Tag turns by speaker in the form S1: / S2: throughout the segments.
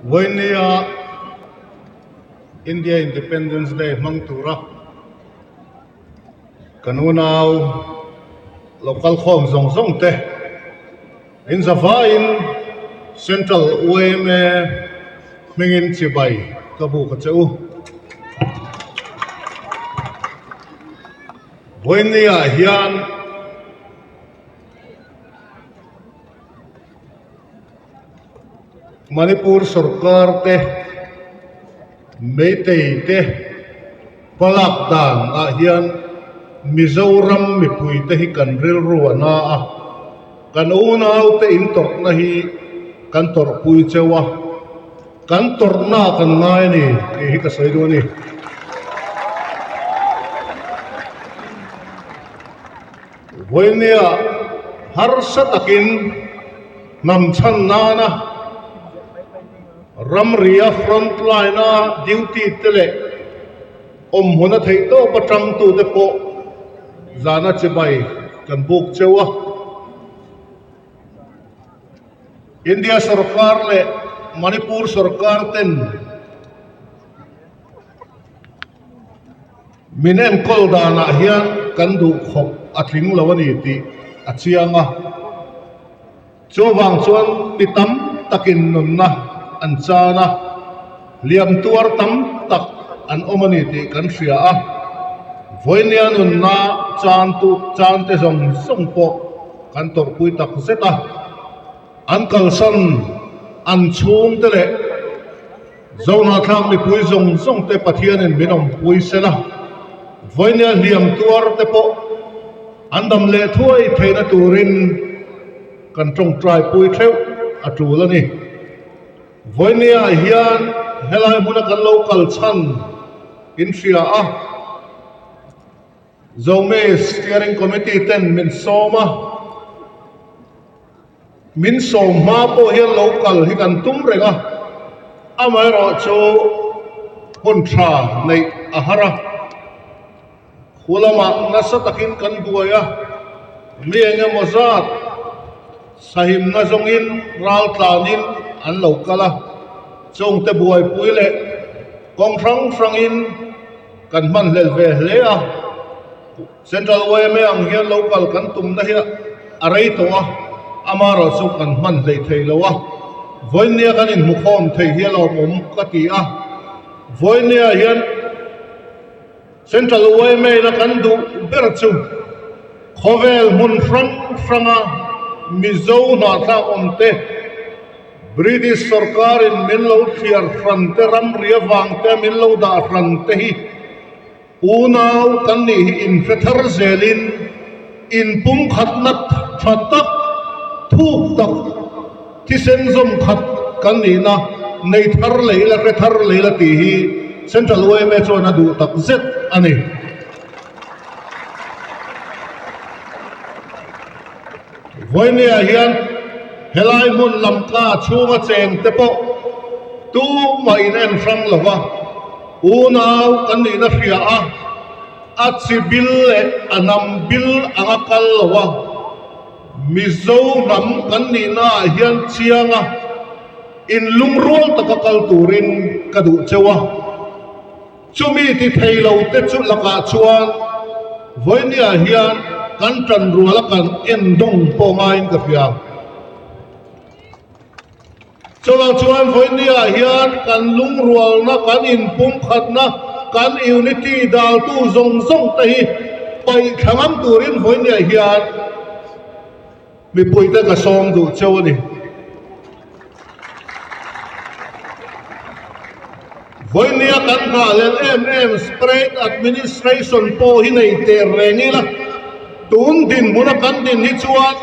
S1: Vawinia India Independence Day hmang tura kan unau lo kalkhawm zawng zawng te in zavaiin Central yma hmingin chibai ka buk a che u. Vawinia hian. Manipur sorkar te, Meitei te hmalak dan ah hian Mizoram mipui te hi kan rilru a na a, kan unau te in tawrhna hi kan tawrhpui cheu a, kan tawrhna kan ngai a ni tih hi ka sawi duh a ni. Vawinia harsa takin hnam chhan nana ramria front line-a duty te leh awmhmun a theih tawp atangtute pawh zana chibai kan buk cheu a. India sorkar leh Manipur sorkar ten Min enkawl danah hian kan duh khawp a tling lo a ni tih a chiang a, chuvang chuan mi tam takin nunna an chan a, hliam tuar tam tak an awm a ni tih kan hria a, vawinia nunna chantu chante zawng zawng pawh kan tawrhpui tak zet a, an kalsan an chhungte leh. Zohnahthlak mipui zawng zawng te Pathianin min awmpui se la, vawinia hliam tuar te pawh an dam leh thuai theihna turin kan tawngtai pui theuh a tul a ni. Vawinia hian helai hmuna kan lo kal chhan in hria a, Zomi Steering Committee ten min sawm a, Min sawm hma pawh hian lo kal hi kan tum reng a, amaherawhchu hun tha neih a har a, khu lamah nasa takin kan buai a, mi eng emaw zat sahimna zawngin ral tlanin an lo kal a, chungte buaipui leh kawng hrang hrangin kan hmanhlel ve hle a. Central yma ang hian lo kal kan tumna hi a rei tawh a, amaherawh chu kan hman hleih thei lo a, vawinia kan inhmukhawm thei hi a lawmawm ka ti a, vawinia hian Central yma ina kan duh ber chu khawvel hmun hrang hranga Mizo hnahthlak awm te, British sorkarin min lo thliar hran te, ramri avang te min lo dah hran te hi, Unau kan nih hi inhre thar zelin inpumkhatna tha tak, thuk tak, thisen zawm khat kan nihna nei thar leh ila, hre thar leh ila tih hi Central yma chuan a duh tak zet a ni. Vawinia hian helai hmun lamka chhunga cheng te pawh tumah in en hrang lo va, unau kan nihna hria a, a chi bil leh a hnam bil anga kal lo a, Mizo hnam kan nihna ah hian chiang a, in lungrual taka kal turin ka duh cheu a. Chumi ti thei lo te chu lakah chuan vawinia hian kan tan rual a kan en dawng pawh ngaiin ka hria. Chuvang chuan vawinia hian kan lungrualna, kan inpumkhatna, kan unity daltu zawng zawng te hi paih thla ngam turin vawinia hian Mipuite ka sawm duh cheu a ni. Vawinia kan nghahhlelh em em Spread Administration pawh hi nei teh reng ila, tun dinhmuna kan din hi chuan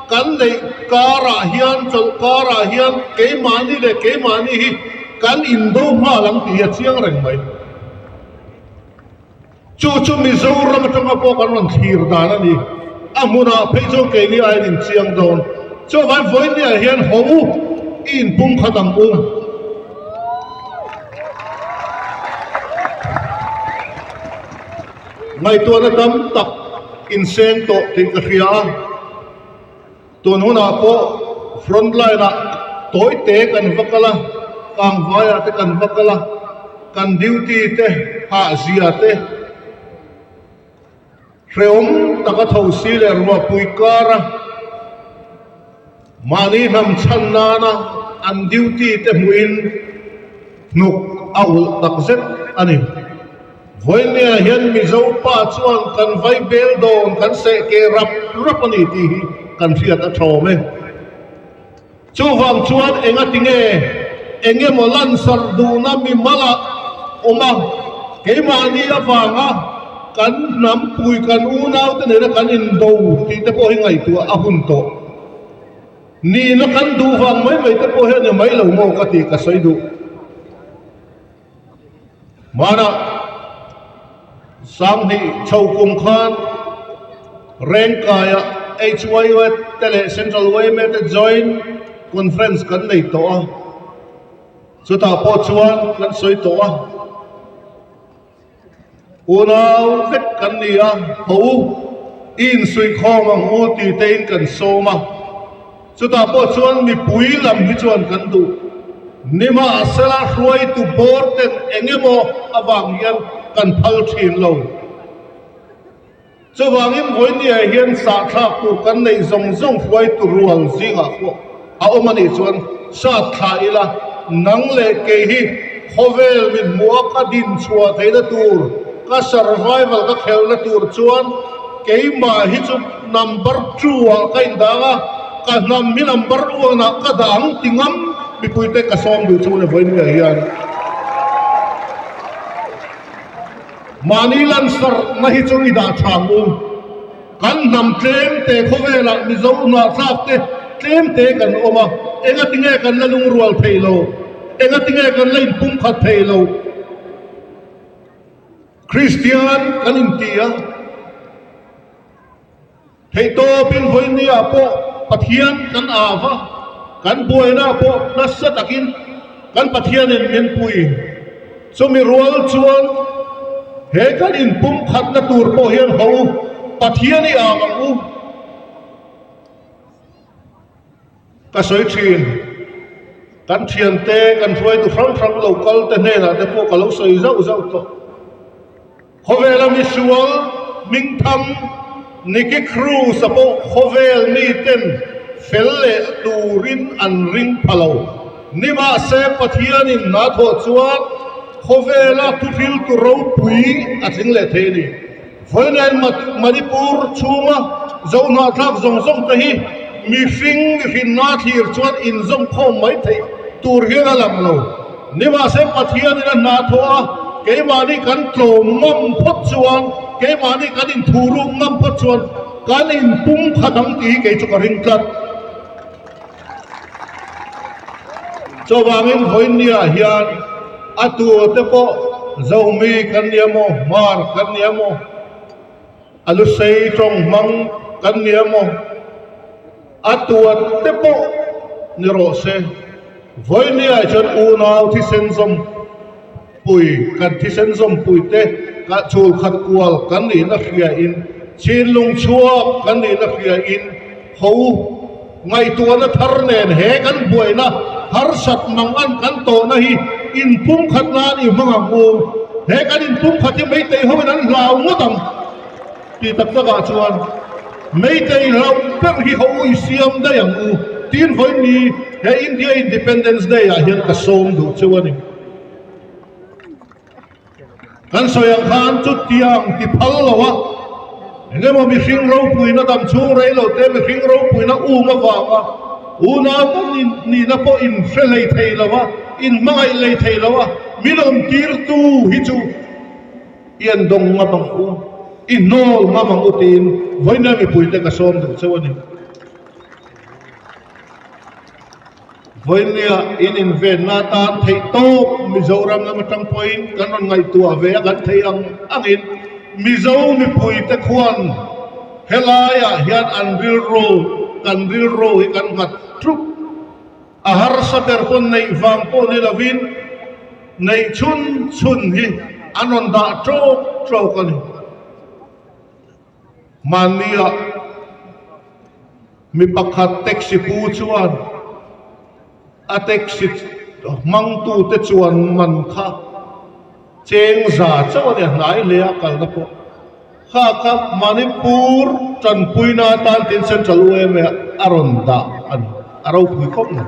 S1: kan neih karah hian, chawlh karah hian keimahni leh keimahni hi kan indo nghal ang tih hi a chiang reng mai. Chu chu Mizoram atanga pawh kan rawn thlir dan a ni. A hmunah phei chuan keini aiin inchiang dawn. Chuvang vawinia hian haw u, i inpum khat ang u. Ngaihtuahna tam tak inseng tawh tih ka hria a. Tun hunah pawh front line ah tawi te kan va kal a. Kangvaiah te kan va kal a, kan duty te hah zia te hrehawm taka tho si leh ruahpui kara mahni hnam chhan nana an duty te hmuhin hnuk a ulh tak zet a ni. Vawinia hian Mizo pa chuan kan vai bel dawn kan seh keh rap rap a ni tih hi kan hriat a thawm e. Chuvang chuan engati nge eng emaw lansar duhna mimal ah awm a, keimahni avanga kan hnampui kan unaute nena kan indo tih te pawh hi ngaihtuah a hun tawh. Nihna kan duh vang mai mai te pawh hi a ni mai lo maw ka tih ka sawi duh. Hmanah Sanghnih chho kum khan Rengkaia HYO te leh Central yma te Joint Conference kan nei tawh a, chutah pawh chuan kan sawi tawh a. Unau vek kan ni a, ho u, i insuihkhawm ang u ti tein kan sawm a. Chutah pawh chuan mipui lam hi chuan kan duh. Nimahsela hruaitu bawr ten eng emaw avang hian kan phal thin lo. Chuvangin vawinia hian sahthlak tur kan neih zawng zawng hruaitu rual zingah pawh a awm a nih chuan sat thla ila, nang leh kei hi khawvel mithmuha ka din chhuah theihna tur, ka survival ka khelhna tur chuan keimah hi chu number two ah ka indang a, ka hnam hi number one ah ka dah ang ti ngam mipuite ka sawm duh chu ni vawinia hian. Mahni lansarhna hi chu i dah tha ang u. Kan hnam tlem te khawvelah Mizo hnahthlak te tlem te kan awm a, engati nge kan la lungrual thei lo? Engati nge kan la inpumkhat thei lo? Kristian kan inti a. Theihtawpin vawinia pawh Pathian kan au va, kan buaina pawh nasa takin kan Pathianin min pui. Chumi rual chuan he kan inpumkhatna tur pawh hian ho Pathian i au ang u. Ka sawi thin, kan thiante, kan hruaitu hrang hrang lo kal te hnenah te pawh ka lo sawi zauh zauh tawh. Khawvela misual hmingthang Nicky Cruz-a pawh khawvel miten fel leh turin an ring pha lo. Nimahse, Pathianin hna thawh chuan khawvela thuhriltu ropui a tling leh thei a ni. Vawiin Manipur chhunga zohnahthlak zawng zawng te hi mihring mihrinna thlir chuan inzawmkhawm mai theih tur hian a lang lo. Nimahse Pathianin a hna thawh a, keimahni kan tlawm ngam phawt chuan, keimahni kan inthuruk ngam phawt chuan kan inpum khat ang tih hi kei chu ka ring tlat. Chuvangin vawinia hian a tur te pawh Zomi kan nia maw, Hmar kan nia maw, a lusei tawng hmang kan nia maw, a tuat te pawh ni rawh se. Vawinia chuan unau thisen zawmpui, kan thisen zawmpui te ka chul khat kual kan nihna hriain, chinlung chhuak kan nihna hriain ho ngaihtuahna thar nen he kan buaina harsat mangan kan tawhna hi inpumkhat nan i hmang ang u. He kan inpumkhat hi meitei hoin an hlau ngawt ang. Tih tak takah chuan Meitei hlauh ber hi ho i siam daih ang u tiin vawiin he India Independence Day ah hian ka sawm duh cheu a ni. Kan sawi ang khan chutiang ti phal lo a, engemaw mihring ropuina dam chhung rei lo te mihring ropuina um avanga unau kan nihna pawh in hre hlei thei lo a, in hmangaih hlei thei lo a, min awm tirtu hi chu I an dawng ngam ang u, i hnawl ngam ang u tiin vawiina mipuite ka sawm duh cheu a ni. Vawinia in invenna atan theih tawp Mizoram lam atang pawhin kan rawn ngaihtuah ve a, kan theih ang angin Mizo mipuite khuan helaiah hian an rilru, kan rilru hi kan nghat thup. A harsa ber pawn neih vang pawh ni lovin neih chhun chhun hi an rawn dah tawk tawk a ni. Mahnia mi pakhat taxi pu chuan a taxi. hmangtute chuan man kha cheng za chauh a ni a, hnai hle a kalna pawh. Kha kha Manipur tanpuina atan tin Central UMA a rawn dah a ni, a ropui khawp mai.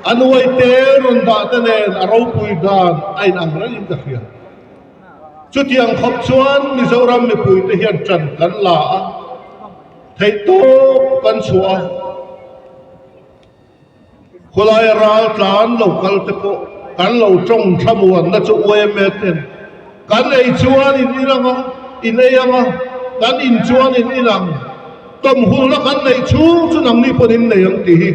S1: A nuaite rawn dah te nen a ropui dan a inang rengin ka hria. Chutiang khawp chuan Mizoram mipuite hian tan kan la a, theihtawp kan chhuah a. Khawlaia ral tlan lo kal te pawh kan lo tawng thlamuanna chu UMA ten kan ei chuan in inang a, in ei ang a, kan in chuan in inang. Tawmhulna kan neih chhung chu nangni pawn in nei ang tih hi.